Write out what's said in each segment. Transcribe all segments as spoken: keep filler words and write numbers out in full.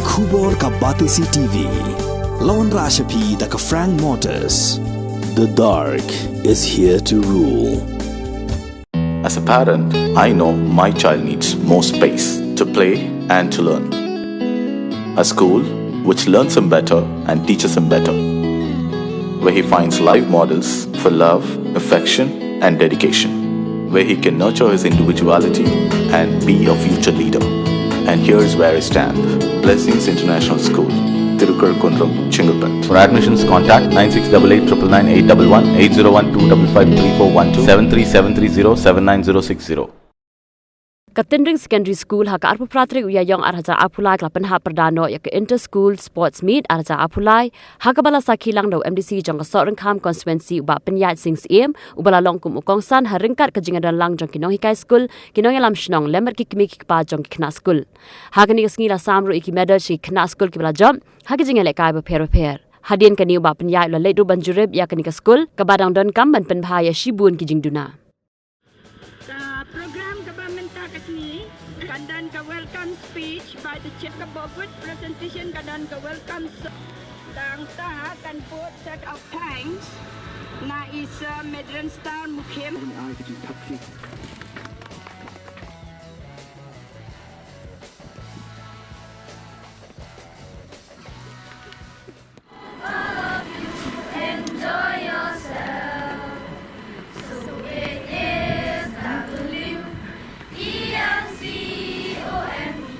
Khubor ka Batesi T V. Lawan Rashapi da ka Frank Motors. The dark is here to rule. As a parent, I know my child needs more space to play and to learn. A school which learns him better and teaches him better, where he finds live models for love, affection, and dedication, where he can nurture his individuality and be a future leader. And here's where I stand. Blessings International School, Tirukar Kundrum, Chengalpet. For admissions, contact nine six double eight triple nine eight double one, eight zero one two double five three four one two, seven three seven three zero seven nine zero six zero. Ka Tynring Secondary School ha ka arphew phra tarik u Ïaïong ar hajar arphew lai ka la pynhap pyrda noh ïa ka Inter School Sports Meet ar hajar arphew lai, ha kaba la sakhi lang da u M D C jong ka Sohryngkham Constituency u Bah Pynïaid Sing Syiem, uba la long kum u kongsan ha ryngkat ka jingïadon lang jong ki nonghikai skul, ki nongïalam shnong lem bad ki kmie ki kpa jong ki khynnah skul. Ha kane ka sngi la sam ruh ïa ki medal sha ki khynnah skul kiba la jop ha ki jingïalehkai bapher bapher. Hadien kane u Bah Pynïaid u la leit ruh ban jurip ïa kane ka skul kaba dang donkam ban pynbha ïa shibun ki jingduna. Ka program kaba mynta ka sngi kan don ka welcome speech by the chair, kaba bud presentation kan don ka welcome song. Nangta kan bud set of thanks na i Sir Medren Star Mukhim. Enjoy yourself. So it is W E L C O M E.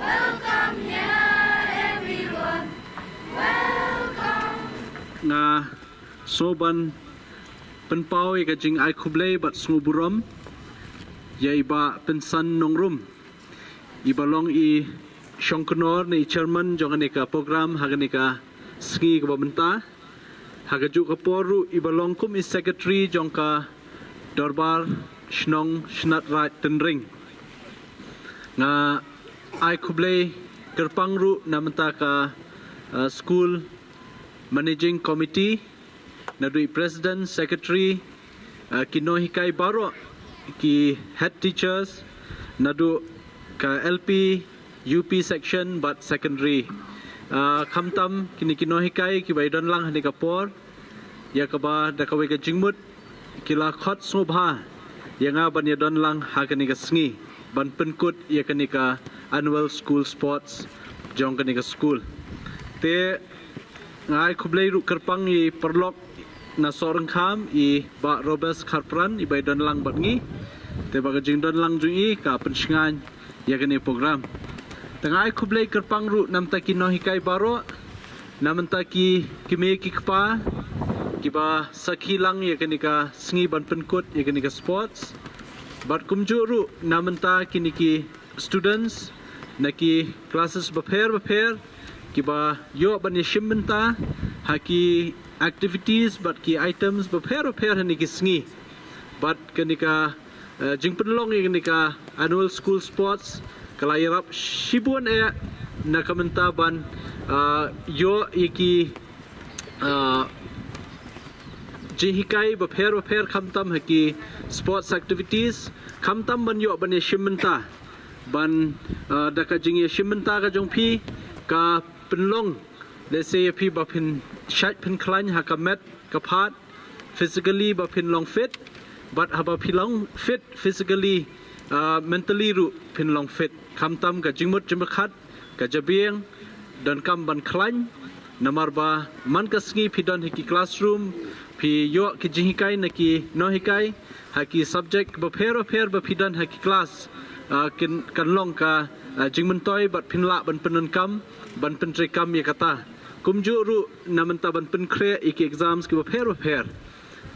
Welcome here, everyone. Welcome. Nga sngewbha ban pynpaw ïa ka jingai khublei bad sngewburom ïa i Bah Pynsan Nongrum, iba long i shongknor ne i chairman jong kane ka program ha kane ka sngi kaba mynta. Ha kajuh ka por ruh iba long kum i secretary jong ka Dorbar Shnong Shnat Raid Tynring. Nga ai khublei kyrpang ruh na mynta ka, uh, school managing committee, naduh i president, secretary, uh, ki nonghikai baroh, ki head teachers, naduh ka L P, U P section bad secondary. Uh, khamtam kine ki nonghikai kiba ïadon lang ha kane ka por, ïa kaba da kawei ka jingmut ki la khot sngewbha ïa nga ban ïadon lang ha kane ka sngi ban pynkut ïa kane ka annual school sports jong kane ka school. Te nga ai khublei ruh kyrpang ïa i paralok na Sohryngkham, i Bah Robes Kharpran, iba ïadon lang bad ngi. Te ba ka jingdon lang jong i ka pynshngaiñ ïa kane program. Te nga ai khublei kyrpang ruh na mynta ki nonghikai baroh, na mynta ki kmie ki kpa kiba sakhi lang ïa kane ka sngi ban pynkut ïa kane ka sports. Bad kumjuh ruh na mynta kine ki students na ki classes bapher bapher kiba ïoh ban ïashim bynta ha ki activities bad ki items bapher bapher ha kine ki sngi. Bad kane ka, eh, jingpynlong ïa kane ka annual school sports ka la ïarap shibun eh na ka bynta ban, eh, ïoh ïa ki, eh, jinghikai bapher bapher khamtam ha ki sports activities, khamtam ban ïoh ban ïashim bynta. Ban, uh, da ka jingïashim bynta ka jong phi ka pynlong, let's say, ïa phi ba phin shait phin khlaiñ ha ka met ka phad, physically ba phin long fit, bad haba phi long fit physically, uh, mentally ruh phin long fit. Khamtam ka jingmut jingpyrkhat ka jabieng, donkam ban khlaiñ, namar ba man ka sngi phi don ha ki classroom, phi ïoh ki jinghikai na ki nonghikai ha ki subject bapher bapher ba phi don ha ki class, ah, kin, kan long ka, ah, jingmyntoi bad phin lah ban pyndonkam, ban pyntreikam ïa kata. Kumjuh ruh na mynta ban pynkhreh ïa ki exams ki bapher bapher.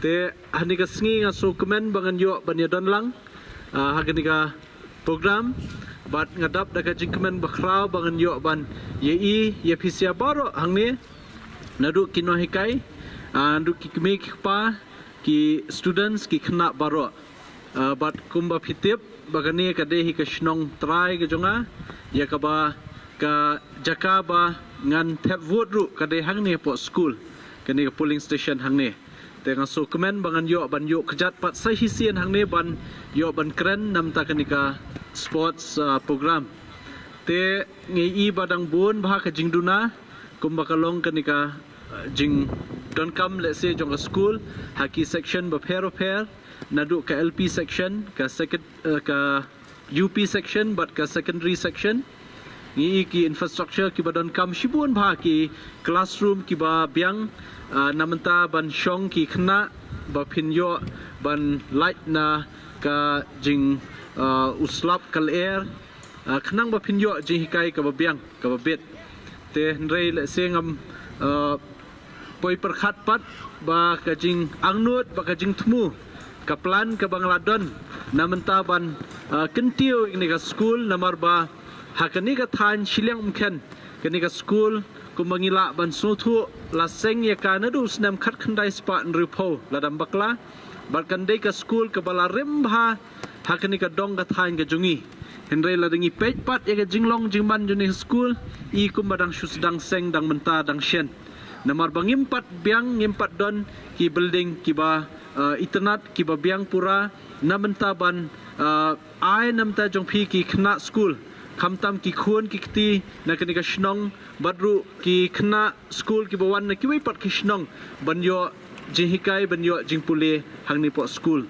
Te ha kane ka sngi nga sngewkmen ba ngan ïoh ban ïadon lang, ah, ha kane ka program, bad nga dap da ka jingkmen bakhraw ba ngan ïoh ban ïa i ïa phi sha baroh hangne, naduh ki nonghikai, ah, naduh ki kmie ki kpa, ki students, ki khynnah baroh. Ah, bad kumba phi tip ba kane ka dei hi ka shnong trai ka jong nga, ïa kaba ka jaka ba ngan thep vote ruh ka dei hangne hapoh school, kane ka polling station hangne. Te nga sngewkmen ba ngan ïoh ban ïoh kjat pat sa shisien hangne ban ïoh ban kren na mynta kane ka sports, ah, program. Te ngi i ba dang bun bha ka jingduna kumba ka long kane ka, uh, jingdonkam lehse jong ka skul ha ki section bapher bapher, naduh ka L P section, ka second, uh, ka U P section bad ka secondary section. Ngi i ki infrastructure kiba donkam shibun bha, ki classroom kiba biang, uh, na mynta ban shong ki khynnah ba phin ïoh ban lait na ka jing, uh, u slap ka lyer, uh, khnang ba phin ïoh jinghikai kaba biang kaba bit. Te hynrei lehse ngam, uh, poi pyrkhat pat ba ka jingangnud ba ka jingthmu, ka plan kaba nga la don na mynta ban, uh, kyntiew ïa kane ka skul, namar ba ha kane ka thaiñ shiliang umkhen kane ka skul kumba ngi lah ban sngewthuh la seng ïa ka naduh u snem khatkhyndai spah hynriewphew lada ym bakla. Bad kan dei ka skul kaba la rim bha ha kane ka dong ka thaiñ ka jong ngi. Hynrei lada ngi peit pat ïa ka jinglong jingman jong kane ka skul, i kumba dang shu sdang seng dang mynta dang shen. Namar ba ngim pat biang, ngim pat don ki building kiba, uh, itynnad, kiba biang pura na mynta ban, uh, ai na bynta jong phi ki khynnah skul, khamtam ki khun ki kti na kane ka shnong, bad ruh ki khynnah skul kiba wan na kiwei pat ki shnong ban ïoh jinghikai, ban ïoh jingpule hangne hapoh skul.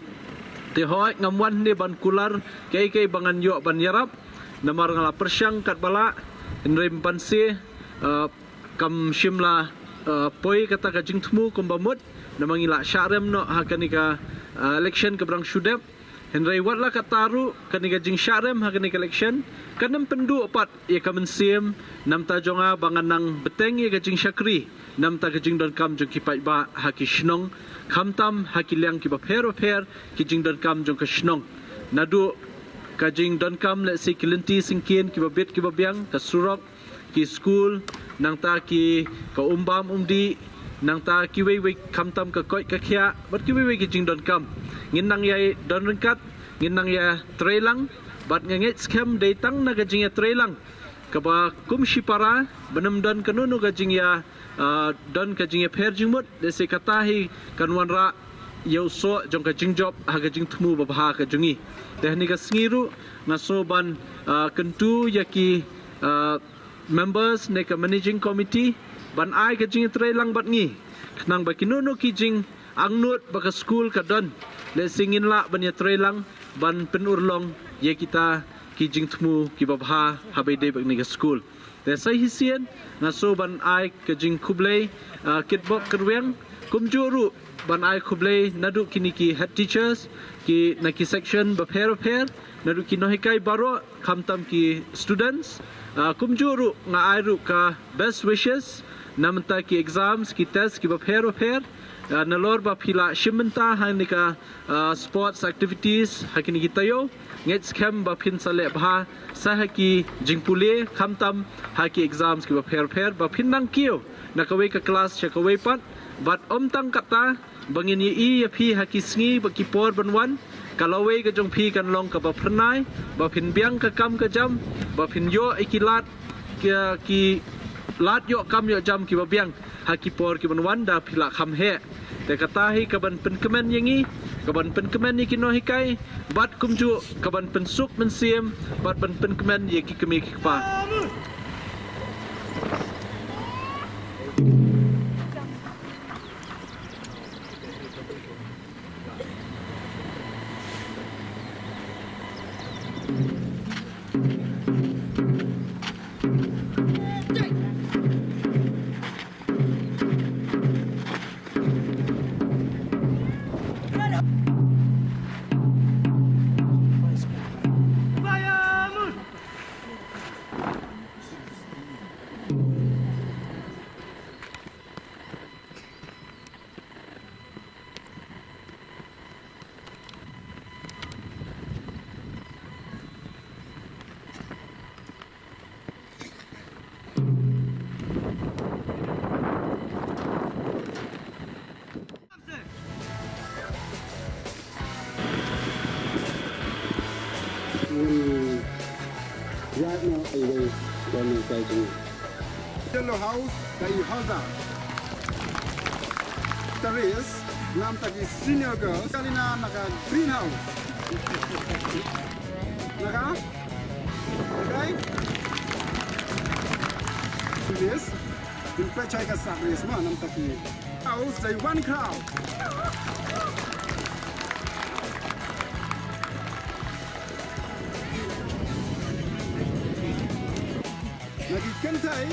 Te hooid, ngam wan hangne ban kular kaei kaei ba ngan ïoh ban ïarap, namar nga la pyrshang katba lah, hynrei mynta, uh, kam shym la, uh, poi kata ka jingthmu kumba mut, namar ngi la shah rem noh ha kane ka, uh, election kaba dang shu dep. Hynrei wat la katta ruh, kane ka jingshah rem ha kane ka election kan ym pynduh pat ïa ka mynsiem na bynta jong nga ba ngan nang bteng ïa ka jingshakri na bynta ka jingdonkam jong ki paidbah ha ki shnong, khamtam ha ki liang kiba pher bapher ki jingdonkam jong ka shnong. Naduh ka jingdonkam lehse ki lynti syngkien kiba bit kiba biang, ka surok, ki skul, nangta ki, ka um bam um dih, nangta kiwei wei, khamtam ka koit ka khiah bad kiwei wei ki jingdonkam. Ngin nang ïa don ryngkat, ngin nang ïa trei lang, bad nga ngeit skhem dei tang na ka jingïatrei lang kaba kum shipara, ban ym don kano kano ka jingïa, ah, don ka jingïapher jingmut, lehse kata hi kan wanrah ïa u soh jong ka jingjop ha ka jingthmu babha ka jong ngi. Te ha kane ka sngi ruh nga sngew ban, ah, kyntu ïa ki, ah, members ne ka managing committee ban ai ka jingïatrei lang bad ngi, khnang ba kino kino ki jingangnud ba ka skul ka don, lehse ngin lah ban ïatrei lang ban pynurlong ïa kita ki jingthmu kiba bha haba ïadei bad kane ka skul. Te sa shisien nga sngew ban ai ka jingkhublei, ah, kitbok kyrwiang, kumjuh ruh ban ai khublei naduh kine ki head teachers, ki na ki section bapher bapher, naduh ki nonghikai baroh, khamtam ki students, ah, kumjuh ruh nga ai ruh ka best wishes na bynta ki exams, ki test kiba pher bapher, ah, nalor ba phi la shim bynta ha kane ka, ah, sports activities ha kine ki taïew. Ngeit skhem ba phin sa leh bha sa ha ki jingpule, khamtam ha ki exams kiba pher bapher, ba phin nang kiew na kawei ka class sha kawei pat. Bad ym tang katta, ba ngin ïa i ïa phi ha ki sngi bad ki por ban wan, ka lawei ka jong phi kan long kaba phyrnai, ba phin biang ka kam ka jam, ba phin ïoh ïa ki lad, ki, ki lad ïoh kam ïoh jam kiba biang ha ki por kiban wan da phi la kham heh. Te kata hi kaban pynkmen ïa ngi, kaban pynkmen ïa ki nonghikai, bad kumjuh kaban pynsuk mynsiem bad ban pynkmen ïa ki kmie ki kpa. Right now, I will go and try to Yellow House, the Ihoza. There is, nam taki senior girl, Kalina Naga Greenhouse. Naga? Okay? Race. Kin pynshai ka sub race ma nam tapi. Au, stay one crowd. Na ki kynthei.